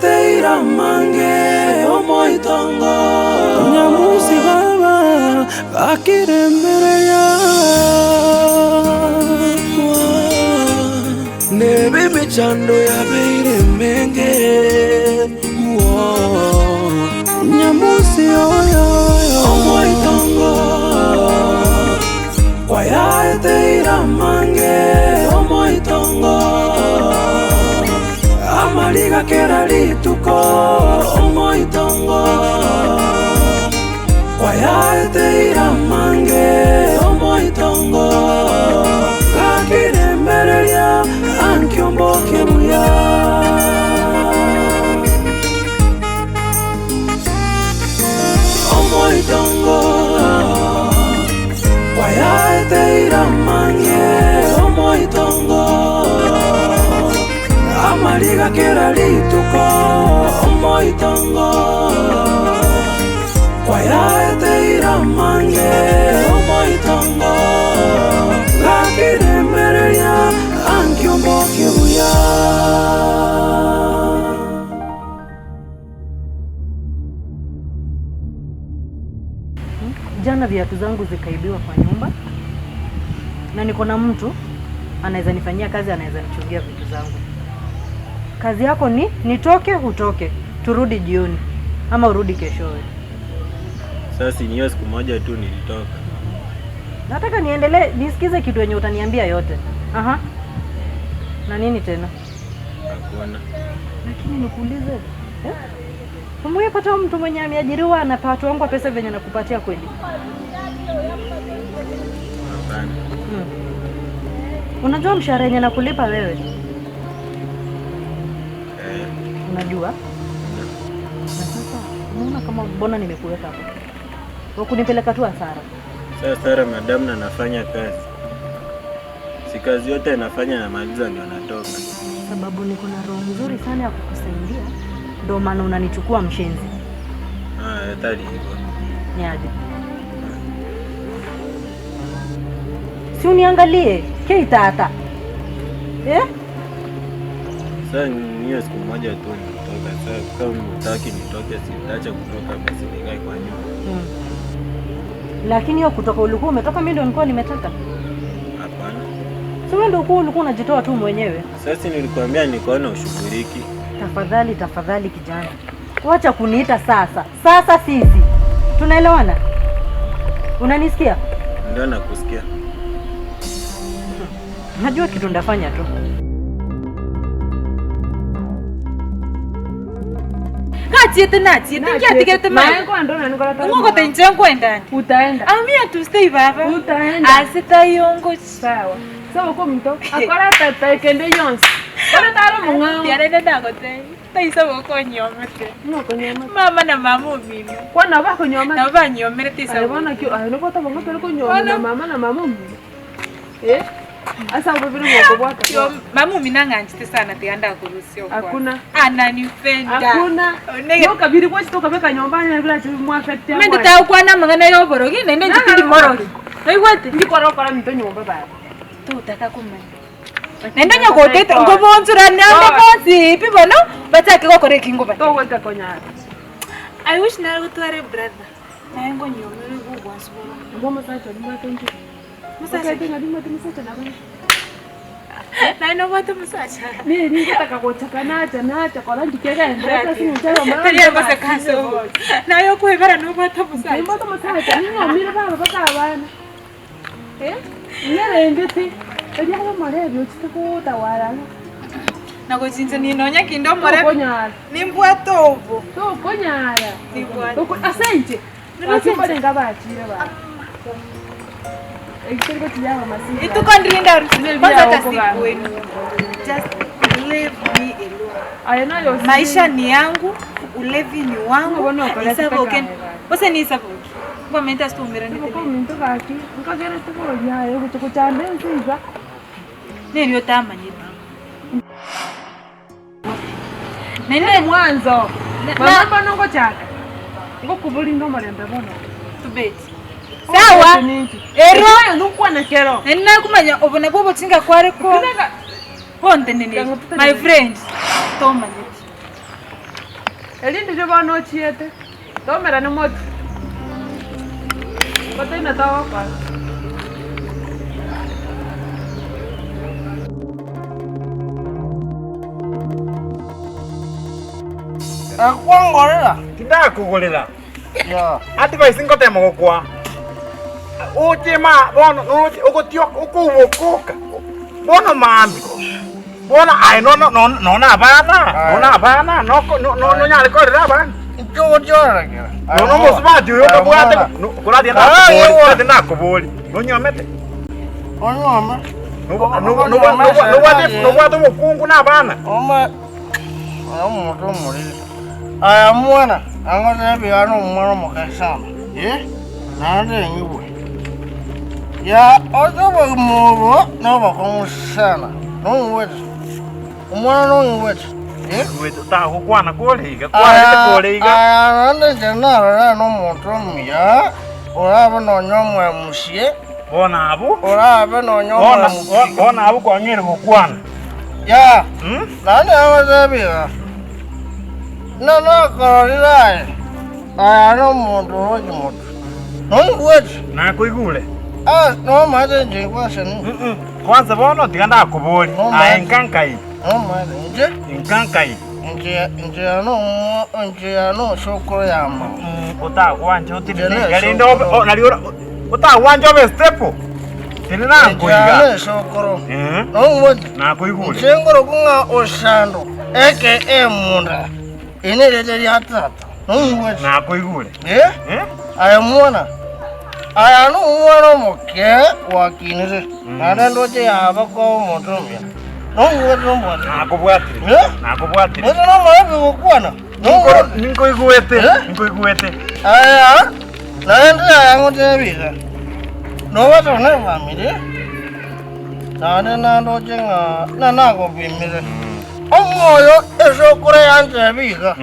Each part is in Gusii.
Kwayaeteire amange omoitongo. Nyamusi baba gakiremereria. Nebe emechando yabeire emenge. Nyamusi oyo omoitongo. Kwayaeteire amange omoitongo, amariga kera rituko omoitongo. Kwayaeteire amange omoitongo, gakiremereria ankio mboke buya. Omoitongo. Kwayaeteire amang'e omoitongo, amariga kera rituko omoitongo. Kwayaeteire amang'e omoitongo, gakiremereria ankio mboke buya. Jana viatu zangu zikaibiwa kwa nyumba, na niko na mtu anaweza nifanyia kazi, anaweza nichungia vitu zangu. Kazi yako ni nitoke, utoke, turudi jioni ama urudi keshowe. Sasa ni hiyo siku moja tu nilitoka. Nataka niendelee nisikize kitu yenye utaniambia yote. Aha. Na nini tena? Hakuna. Lakini nikuulize eh? Umewepata mtu mwenye ameajiriwa anapatwangwa wangu pesa venye nakupatia kweli? Hapana. Hmm. Unajua mshahara yenye nakulipa wewe? Eh, Unajua? Na sasa unaona kama mbona nimekuweka hapa? Wakunipeleka tu hasara. Sasa Sara, madam na nafanya kazi. Si kazi yote nafanya namaliza ndio natoka. Sababu niko na roho nzuri sana ya kukusaidia, ndio maana unanichukua mshenzi. Ah, hatari hivyo. Ni aje? Si uniangalie keitata eh? Sasa ni hiyo siku moja tu nilitoka. Sasa kama hutaki nitoke, sitaacha kutoka basi nikae kwa nyumba. Mm. Lakini hiyo kutoka ulikuwa umetoka, mimi ndio nilikuwa nimetaka. Hapana. Si wewe ndio ulikuwa ulikuwa unajitoa tu mwenyewe. Sasa nilikwambia nikaona ushughuliki. Tafadhali, tafadhali kijana, wacha kuniita sasa. Sasa sisi tunaelewana, unanisikia? Ndio nakusikia. Najua kitu ndafanya tu. Kachiete nachiete nkiatigete maye ng'ogote inche nkwendani Utaenda. I'm here to stay baba Utaenda. ase tayongo Sawa. Sawa ko mto. Akora tata kende yonsi. Kore taro mung'ao. tiarende ndagotebia taisa gokonyomete Ng'okonyoma. mama na mama omino Kwana bakonyoma. nabo banyomerete Aye isa bono kio aye niko tabongo tore konyoma Bono. na mama na mama omino. Eh? Asa obobire ng'okobwata. Yo, mama omino ang'anchete sana tiga ndakorusia okwa Hakuna. ananipenda Hakuna. Onege- Nokabiri gwachete okabeka nyomba anya bila chimwafekte. Mende tagokwana amang'ana ya oborogi naende inche tindi morogi oigwete Ndikora okora minto nyomba baba. totaka komanya naende onye gotete nkobonchorane ande bonsi pi bono bachake gokora eki ngobate Togweka konyara. I wish nare gotwara ebrother naye nkonyomera oigwe obwansu bwa Ngo omosacha nimbwate inche. Omosacha? Okaete ng'a nimbwate omosacha nabo. Naye nobwate omosacha Neri ngotaka gochaka nacha nacha kora ndikegenderete ase eng'encho abamura Tari egoseka ase obobe. Naye okoebera nobwate omosacha Nimbwate omosacha ninyomire baba mpaka abana. Eh, ng'erendete erio abe omorebi ochete gotawara ng'a. Na gochinchania nonya kinde omorebi. Tokonyara. Nimbwate obo. Tokonyara. Nimbwate. Toko ase inche. Ase mbare ngabachire baba. Ituko ndirinda kwanza hata sikuweni. Just leave me alone. Maisha ni yangu, ulevi ni wangu. Isaboke. Ose ni isaboke. Kwa menta situmira ni. Neri otamanyete. Nene mwanzo mama bono ngochaka ngokuburinda omorembe bono tubeti. Sawa. Ero nukwana kero. Nene nakumanya obo nabwo obochinga kware ko. Bonteneneri. My friend. Tomanyeti. Eri ndirio bono ochiete, tomerane motwe, gotaina togokora. Akwangorera. Tindakogorera. Ya. Advice ngotema gokoa. Oche ma bono noche ogotioka okobokoka. Bono maambia. Bono aye nono nono nono abana, nono abana noko no- no- nonyare korera abana. Inche ogochiorerekera. Nono omosubati oyo okobwate no- koratie Ah, nakobori, koratie nakobori. Nonyomete. Onyuome. Nobo- nobo- nobo- nobo- nobwate nobwate omokungu na abana. Ome omonto omoriri. Aya mwana, angotebia iga nomwana omoke sana, eh, naende eng'igwe. Ya ase obogima obo nobokong'u sana, nong'igwete, omwana nong'igwete, eh. Igwete otagokwana kore iga, kwarete kore iga. Aya naende inche narora nomonto omuya, orabe nonya omwemusie, Bono abwo, orabe nonya bono omwemusie. bono abwo kwang'eire gokwana. Ya, Hmm? naende agotebia iga, Ng'a nakororire aye, aya nomonto oroche motwe, noigwete? Nakoigure. Ah, nomanyete inche nkwasani? Mm-mm. Kwanza bono tiga ndakoborie, Nomanyete. aye nka nkai? Nomanyete inche? Nka nkai? Inche inche ya nomo inche ya nosokoro ya mama. Mm, otagwancha Inche otenene iga rende obe nesokoro. o- nari ora otagwancha obe stable. Tiri Inche ya nankoiga. nesokoro. Eh, Nomanyete? nakoigure. Inche ngoroku ng'a osando aka munda eri nerieta ria tata. Nomanyete? Nakoigure. Eh? Eh? Aye mwana, aya nomwana omoke gwakinire, naende ndoche yaba koba omonto omuya. Nonigwete nombwate. Nakobwatire. Eh? Nakobwatire. Gose nomanya bigokwana. Nonigwete. Ninkoigwete. Eh? Ninkoigwete. Aya, naende aya ngotebia iga, nobwate buna efamiri, naende nandoche ng'a na nagopimire. Omoyo esokoro yantebia iga.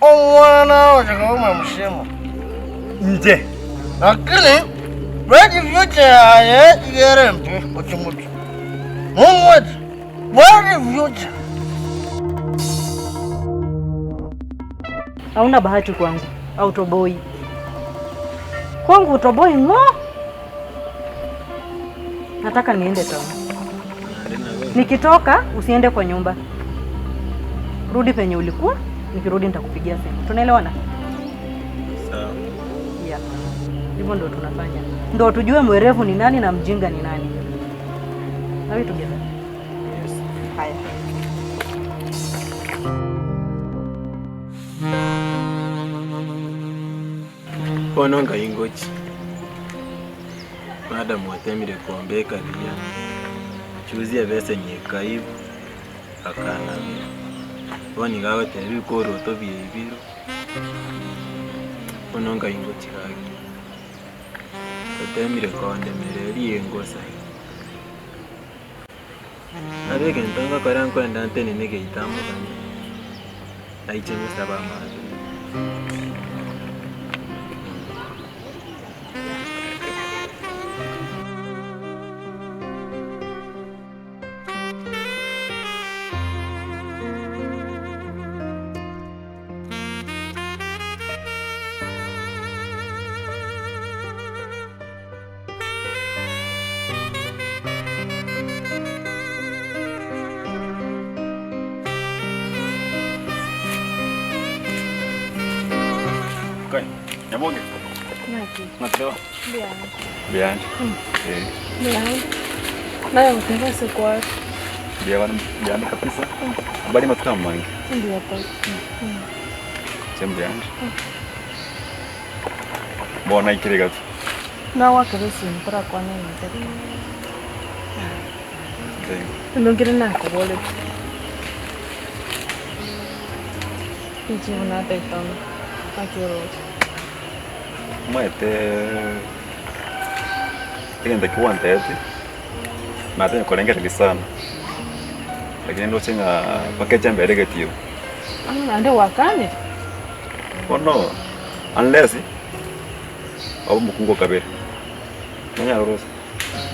Omwana naroche koba omosemo. Inche. Lakini bright future yaye iga ere embe gochia motwe. Nomwete, bright future. Hauna bahati kwangu, hautoboi. Kwangu utoboi ng'o. Nataka niende town. Nikitoka usiende kwa nyumba, rudi penye ulikuwa. Nikirudi nitakupigia simu. Tunaelewana? Sawa. Yeah. Hivyo ndo tunafanya, ndo tujue mwerevu ni nani na mjinga ni nani. Are we together? Yes. Haya. Bono nkai ngochia, madam otemire kombeka buya, chuzi ebeseni ekaibu, akanabera. Bono iga agoteba ebikoroto biaibirwe, bono nkai ngochia gaki. Otemire kondemereria engosa. Nabo egento ngokora nkoenda ntenene geita amogani, aiche ngosabe amaabera. Kai, nyaboge. Naki. Mbuya. Eh. Naye goteba ase kware. Mbuya bana, mbuya kabisa. Habari matuko amange. Mbuya tari. Inche mbuya. Bono naikire gati. Nagwakera esimi torakwane egento ekemo. Endo nkere nakoboretie. Richibu natagete ong'e naki oroche. Omanyete egento ekio gwantebetie, natenya korengereria sana, lakini ndoche ng'a mpaka eche mbere egetibu. Ang'e naende gwakanire? Bono unless obe omokungu o kabere, nonyare oroche.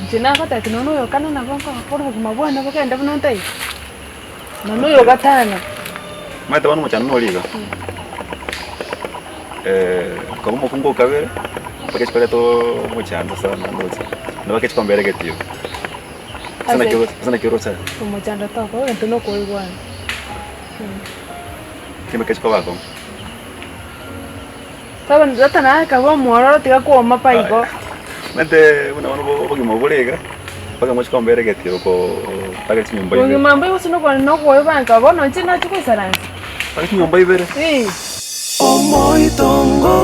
Inche nagotebia nonya oyo kane nabo nkogokora obogima bwane bogende buna ntaete, nonya oyo gatano. Omanyete bono omochando nore iga, koba omokungu o kabere, mpaka chikoreta omochando sana ndoche, nabo ake chikombera egetiro. Ase naki oroche, ase naki oroche aye? Omochando tokora egento nokoigwana. Chimbeke chikoba akong'u. Taba tata naye akaba omwororo tiga kwoma pa igo. Omanyete buna bono obogima obo bore iga, mpaka mochie kombera egetiro ko mpaka chinyomba ibere. Obogima mbuya gose nokwane nokoebanga bono inche nache goisaransa. Mpaka chinyomba ibere. Eeh. Omoitongo.